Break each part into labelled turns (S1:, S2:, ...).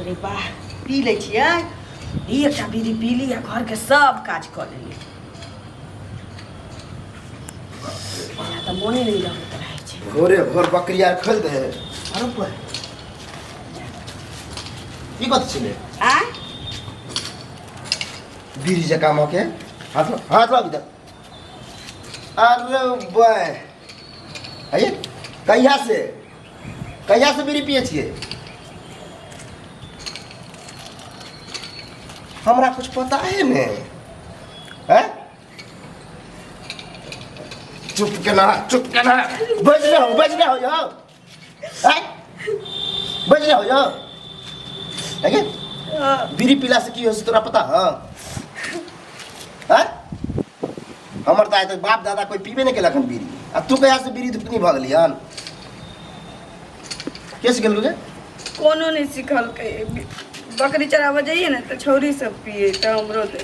S1: रे वाह, पी लै छियै। एकटा बीड़ी पी ली आ घरके सब काज कऽ लेली। हमरा तऽ मोने नहि लगैत रहै छै।
S2: भोरे भोर बकरी आर खोलि दे। अरे बा, ई कथी छलै?
S1: आँय?
S2: बीड़ी जकाँ मके हाथ हाथ लग इधर। अरे बा, अये कहिया से, कहिया से बीड़ी पिए छियै? हमरा कुछ पता है ने? हैं? चुप केना, चुप केना बजले हो, बजले हो यौ। हैं? बजले हो यौ। है? बीड़ी पीला से की हो से तोरा पता है? हैं? हमर तऽ आइ तक बाप दादा कोई पीबे नहि केलक हन बीड़ी, आ तू कहिया से बीड़ी धुकनी भऽ गेली हन? के सिखेलको गे?
S1: कोनो नहि सिखलकै। बकरी चराबऽ जइए ने तऽ छौरी सब पिए तऽ हमरो दे।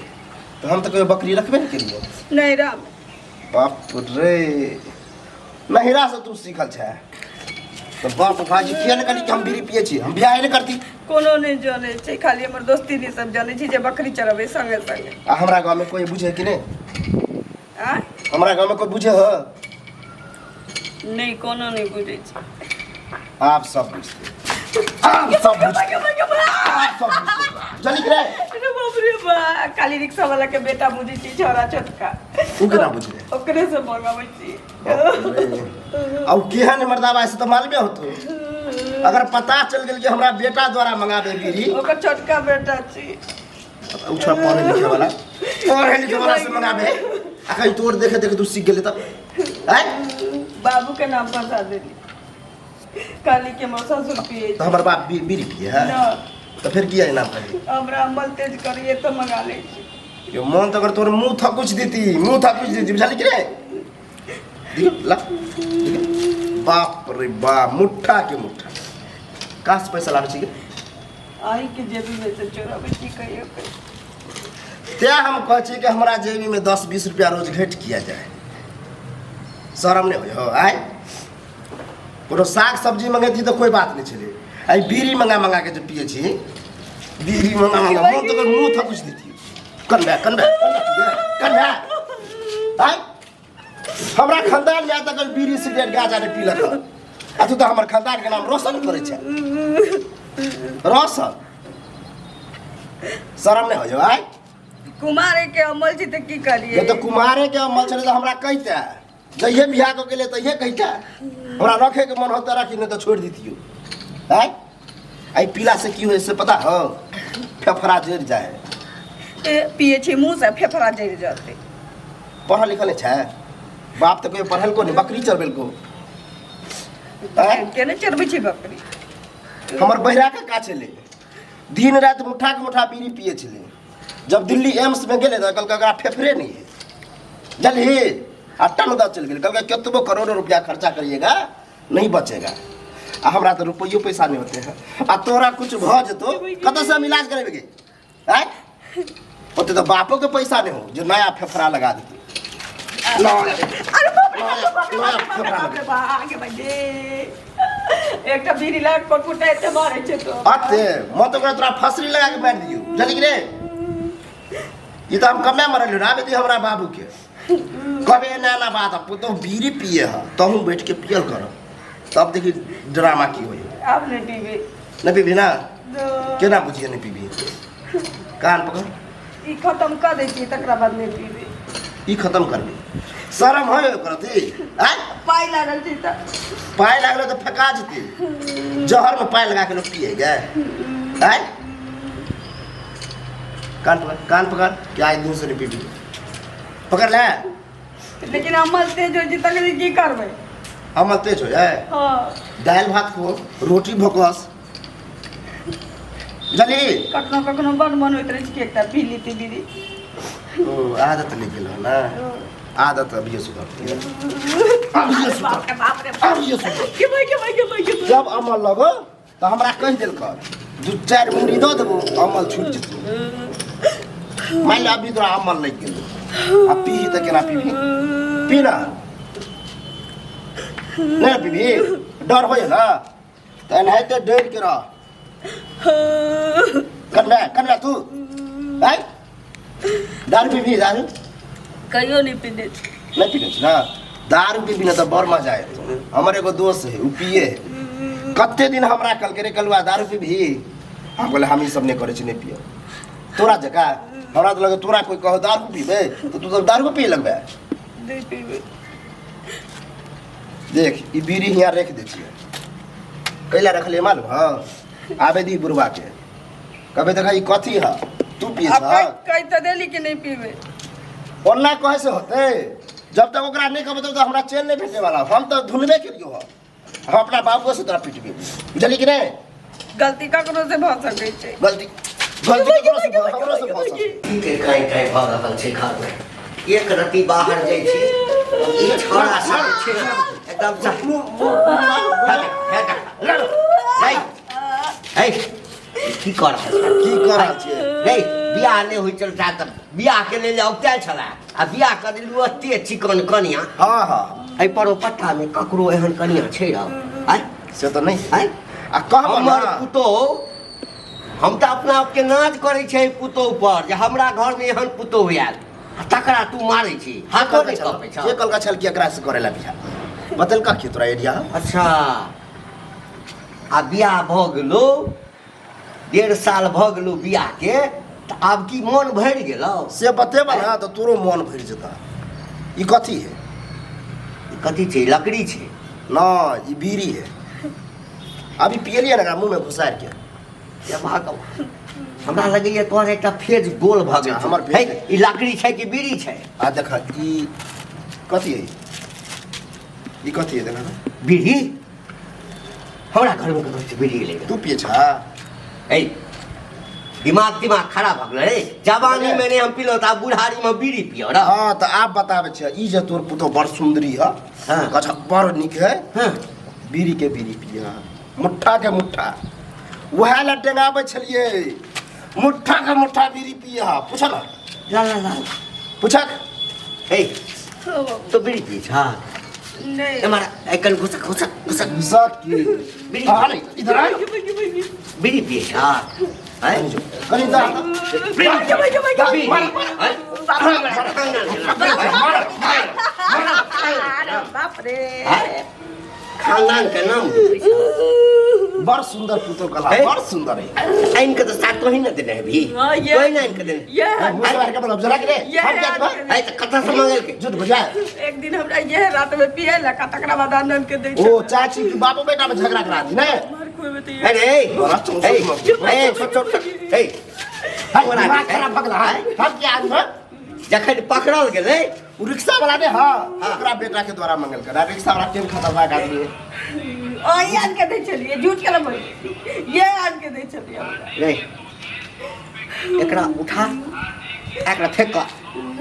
S2: तऽ हम तऽ कहियो बकरी रखबे नहि केलियै।
S1: नहि राम।
S2: बाप रे, नहिरा से तू सीखल छै तऽ बाप भाजी किया नहि कहली कि हम बीड़ी पिए छी, हम बियाह नहि करती?
S1: कोनो नहि जनै छै, खाली हमर दोस्ती नहीं सब जनै छै जे बकरी चरबै संगे संगे।
S2: आ हमरा गाँवमे कोई बुझे कि नहि?
S1: आ?
S2: हमरा गाँवमे कोई बुझे हो?
S1: नहि, कोनो नहि बुझै छै।
S2: आब सब बुझते, आब सब बुझते, आब सब बुझते। जल्दी रे।
S1: अरे बाप रे बा, खाली रिक्शा वाला के बेटा बुझै छै, छोरा छोटका।
S2: उ केना बुझले?
S1: ओकरे से मंगाबै छी।
S2: आ उ केहन मर्दाबा से तऽ मालूमे होतो। अगर पता चल गेल कि हमरा बेटा द्वारा मंगाबे बीड़ी।
S1: ओकर छोटका बेटा छी।
S2: उ छोरा पढ़े लिखे वाला, पढ़े लिखे वाला से मंगाबे आ कहीं तोर देखे देखे तू सीख गेले तब? हैं?
S1: बाबू के नाम फंसा देली, काली के हमर ससुर पिए।
S2: तऽ हमर बाप बीड़ी पिए है?
S1: ना।
S2: तऽ फेर किया एना कही?
S1: हमरा अमल तेज करिए तऽ मंगा लै छी।
S2: यो मन तऽ अगर तोर मुँह थकुच देती, मुँह थकुच देती, बुझली कि रे? देख ला, देख। बाप रे बाप, मुट्ठा के मुट्ठा कहाँ से पैसा लाबै छी गे?
S1: अहीं के जेबी में से चोराबै छी कहियो कहियो।
S2: तें हम कहै छी कि हमरा जेबी में 10-20 रुपया रोज घटि किया जाए? शरम नहि होइ हो? आइ कोनो साग सब्जी मंगेती तऽ कोई बात नहि छलै, आइ बीड़ी मंगा मंगा के जे पिए छी, बीड़ी मंगा मंगा मन तऽ मुँह थकुच देती। कन्भे कन्भे कन्भे कन्भे। आइ हमरा खानदान में आइ तक बीड़ी सिगरेट गांजा नहि पीलक हन, आ तू तऽ हमर खानदान के नाम रोशन करै छै, रोशन। शरम नहि होइ हो? आइ
S1: कुमारे के अमल छी तऽ की करिए?
S2: ये तऽ कुमारे के अमल छलै तऽ हमरा कहिते, जहिये बियाह कऽ गेलै तहिये कहिते। हमरा रखे के मन होता राखी, नहि तऽ छोड़ि दितियो। आइ आइ पीला से की होइ से पता हो? फेफड़ा जरि जाए।
S1: ए, पिए छी मुँह से फेफड़ा जरि जतै।
S2: पढ़ल लिखल नहि छै? बाप तऽ कहियो पढ़लको नहि, बकरी चरबेलको। आँय?
S1: केने चरबै छी बकरी?
S2: हमर बहिरा काका छलै, दिन राति मुठ्ठा के मुठ्ठा बीड़ी पिए छलै। जब दिल्ली एम्स में गेलै तऽ कहलकै एकरा फेफड़े नहि है, जल्दी आ टन दऽ चलि गेलै। कहलकै कतबो करोड़ो रुपया खर्चा करिएगा नहीं बचेगा। आ हमरा तऽ रुपैयो पैसा नहि होते हैं, आ तोरा कुछ भऽ जेतौ कतऽसँ हम इलाज करेबै गे? आँय, ओते तऽ बापो के पैसा नहि हो जे नया फेफड़ा लगा देतै।
S1: अरे बाप रे बाप रे
S2: नया
S1: बाप रे
S2: फेफड़ा
S1: बाप रे बाप रे बाप रे, एकटा बीड़ी लाग पर फुटा एते मारै छै तो।
S2: अते मन तऽ ओकरा तोरा फसरी लगा के मारि दियौ, बुझलही कि रे? ई तऽ हम कमे मरल रहा बेटी हमरा बाबू के कबे एना एना बात। पुतहु बीड़ी पिए ह, तहूँ बैठ के पियल कर, तब देखी ड्रामा की होई।
S1: आब नहि पीबे।
S2: नहि पीबी ना? केना बुझिए नहि पीबी? कान पकड़।
S1: ई खत्म कर दै छियै तकरा बाद नहि पीबे।
S2: ई खत्म करबी? शरम होय करती? आँय?
S1: पाइ लागल छै तऽ।
S2: पाइ लागल तऽ फेका जेतै। जहर में पाइ लगा के लोग पिए गए? आँय, कान पकड़, कान पकड़ कि आइ दिन से नहीं पीबी। पकड़ ले।
S1: लेकिन अमल तेज होइ छै तखन की करबै?
S2: अमल तेज हो जाए?
S1: हाँ।
S2: दालि भात खो, रोटी भोकस, बुझली?
S1: कखनो कखनो बड़ मन होइत रहै छै कि एकटा पी लीती बीड़ी।
S2: ओ आदत नहि गेल ना? आदत अभिये सुधरती है, अभिये सुधर।
S1: बाप रे बाप रे।
S2: अभिये सुधर।
S1: के भाई के भाई के भाई के भाई।
S2: जब अमल लगो तऽ हमरा कहि देल कर, दू चारि मुड़ी दऽ देबो, अमल छूटि जेतौ। मान ले अभी तोरा अमल लागि गेलो आ पीही तऽ केना पीबी? पी ना, नहि पीबी, डर होइए ना, तऽ एनाहिते डरि के रह। कनबे कनबे तू आय दारू पीबी दारू
S1: कहियो नहि पीने छी
S2: नहीं पीने छी ना दारू पीबी ना तऽ बड़ मजा एतौ हमर एगो दोस्त है उ पिए है कते दिन हमरा कहलकै रे कलुआ दारू पीबही हम कहले हम ई सब नहि करै छी नहि पियब तोरा जकाँ हमरा तऽ लगे तोरा कोइ कहो दारू पीबे तऽ तू सब दारू पिए लगबे
S1: नहि पीबै
S2: देख ई बीड़ी हियाँ रख दै छियै कैला रखलियै मालूम हँ आबे दी बुढ़वा के कहबै देखा ई कथी है तू पिए
S1: आब
S2: छह
S1: कहि तऽ देली कि नहि पीबै
S2: ओना कहै से होतै जब तक ओकरा नहि कहबै तब तक हमरा चैन नहि भेटै वाला हम तऽ धुनबे केलियौ हँ हम अपना बाबुओ से तोरा पिटबे बुझली कि नहि
S1: गलती ककरो से भऽ सकै छै
S2: गलती गलती ककरो से भऽ हमरो से भऽ सकै
S3: की के काँय काँय भऽ रहल छै घरमे एक रति बाहर जाइ छी ई छौड़ा सब छै ने एकदम से हे की कर रहल छै
S2: की कर रहल छियै
S3: नहीं बियाह नहि होइ छल ता तक बियाह के लेल औतायल छला आ बियाह कऽ देलू एते चिकन कनिया
S2: हँ हँ
S3: एहि परोपट्टामे ककरो एहन कनिया छै रौ आँय
S2: से तऽ नहि
S3: आँय
S2: आ कहब
S3: हमर
S2: ना
S3: पुतोह हम तऽ अपना आपके नाज करै छै पुतोह पर जे हमरा घरमे एहन पुतोह आयल आ तकरा तू मारै छी हाथो नहि कपै
S2: के
S3: छ
S2: कहलका छल कि एकरा से करेला बियाह बतेलका की तोरा एरिया
S3: अच्छा आ बियाह भऽ गेलो 1.5 साल भऽ गेलो बियाहके तऽ आब की मोन भरि गेलौ
S2: से बतेबा ना तऽ तोरो मोन भरि जेता ई कथी है
S3: ई कथी छै लकड़ी छै
S2: ना ई बीड़ी है अभी पियलियै ना मुँह में घुसारि के
S3: हे भगवान हमरा लगैया तोहर एकटा फेज गोल भऽ गेल
S2: अच्छा, हमर
S3: है ई लकड़ी छै कि बीड़ी छै
S2: आ देख ई कथी है ई कथी है देखा तऽ।
S3: बीड़ी हमरा घरमे ककरो से बीड़ी ले
S2: तू पिए छा
S3: ए दिमाग दिमाग खराब भऽ गेलै रे जवानी में नहीं हम पीलो तऽ आब बुढ़ारी में बीड़ी पियो र
S2: हाँ तऽ आब बताबै छियै ई जे तोर पुतोह बड़ सुन्दरी है
S3: हाँ।
S2: अच्छा बड़ नीक है
S3: हाँ
S2: बीड़ी के बीड़ी पिए मुट्ठा के मुट्ठा वएह लए टेंगाबै छलियै मुट्ठा के मुट्ठा बीड़ी पिए है पूछ न
S3: ला ला ला
S2: पूछक
S3: ए तो बीड़ी पिए छा
S1: नहीं
S3: हमारा एकन घुसक घुसक घुसक
S2: घुसक की
S3: बीड़ी
S2: हाँ नहीं इधर आ
S3: बीड़ी पिए छा हैं
S2: कनी इधर आ।
S3: बीड़ी हैं
S1: बाप रे
S3: हैं? खानदान के नाम डूबै छै।
S2: बड़ सुंदर पुतो कला
S3: हे?
S2: बड़ सुंदर है
S3: आनि के तऽ साथ तोही ने देने हेबही
S1: हाँ, ये-
S3: तोही ने आनि के देने
S1: ये
S2: मुँह से बाहर के बोलब जरा के रे
S1: ये
S2: हम क्या
S1: आदमी-
S3: है तऽ कतऽ से मंगेलकै
S2: झूठ बुझा
S1: एक दिन हमरा ये रात में पिए लगा तकरा बाद आनंद के दै
S2: ओ चाची की बापो बेटा में झगड़ा करा दी ने
S1: मार खुएबे तऽ ये
S3: अरे ए
S2: बड़ा चौंसठ
S3: ए
S2: मत।
S3: ए छोट छोट छोट ए
S2: हम दिमाग खराब भगला है हम क्या आदमी हैं?
S3: जखन पकड़ल गेलै
S2: उ रिक्शा वाला ने हाँ ओकरा बेटा के द्वारा मंगल करा रिक्शा वाला केहन खतरनाक आदमी है
S1: ओ ये आन के दै छलियै झूठ के बोल ये आन के दै छलियै हमरा।
S3: रे एकरा उठा एकरा फेंक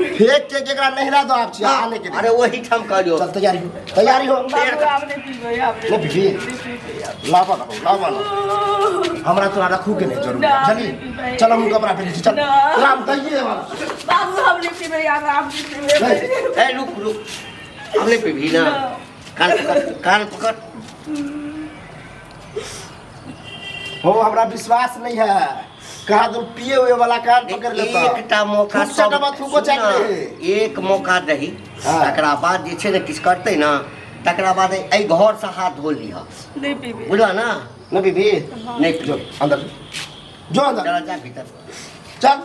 S2: फेंक के केकरा नहिरा दो आप छी आने के
S3: अरे वही ठाम कहलियो
S2: चल तैयारी हो तैयारी हो
S1: बाबू आब नहि पीबै आब
S2: नहि पीबी?
S1: नहि पीबै आब।
S2: लावा ना लावा ना हमरा तोरा रखू के नहीं जरूरी
S1: ना,
S2: चली
S1: नहीं पीबै।
S2: चल हम कपड़ा पहने छी चल
S1: ना।
S2: राम दैये वाला
S1: बाबू हम नहि पीबै आब आब नहि पीबै
S2: नहीं।
S3: ए रुक रुक अब नहीं पीबी ना कान पकड़ कान पकड़
S2: हो हमरा विश्वास नहीं है कहा तुम पिए हुए वाला कान पकड़ लेता
S3: एकटा मौका
S2: थूक चटबा थूको
S3: सुन ना,
S2: चाट ले।
S3: एक मौका दही
S2: हाँ।
S3: तकरा बाद जे छै ने किछु करतै ने तकरा बाद एहि घरसँ हाथ धो लिह
S1: नहि पीबै
S3: बुझल ना
S2: न बीबी
S3: नहि
S2: जो अंदर जो अंदर
S3: चल जा भीतर
S2: चल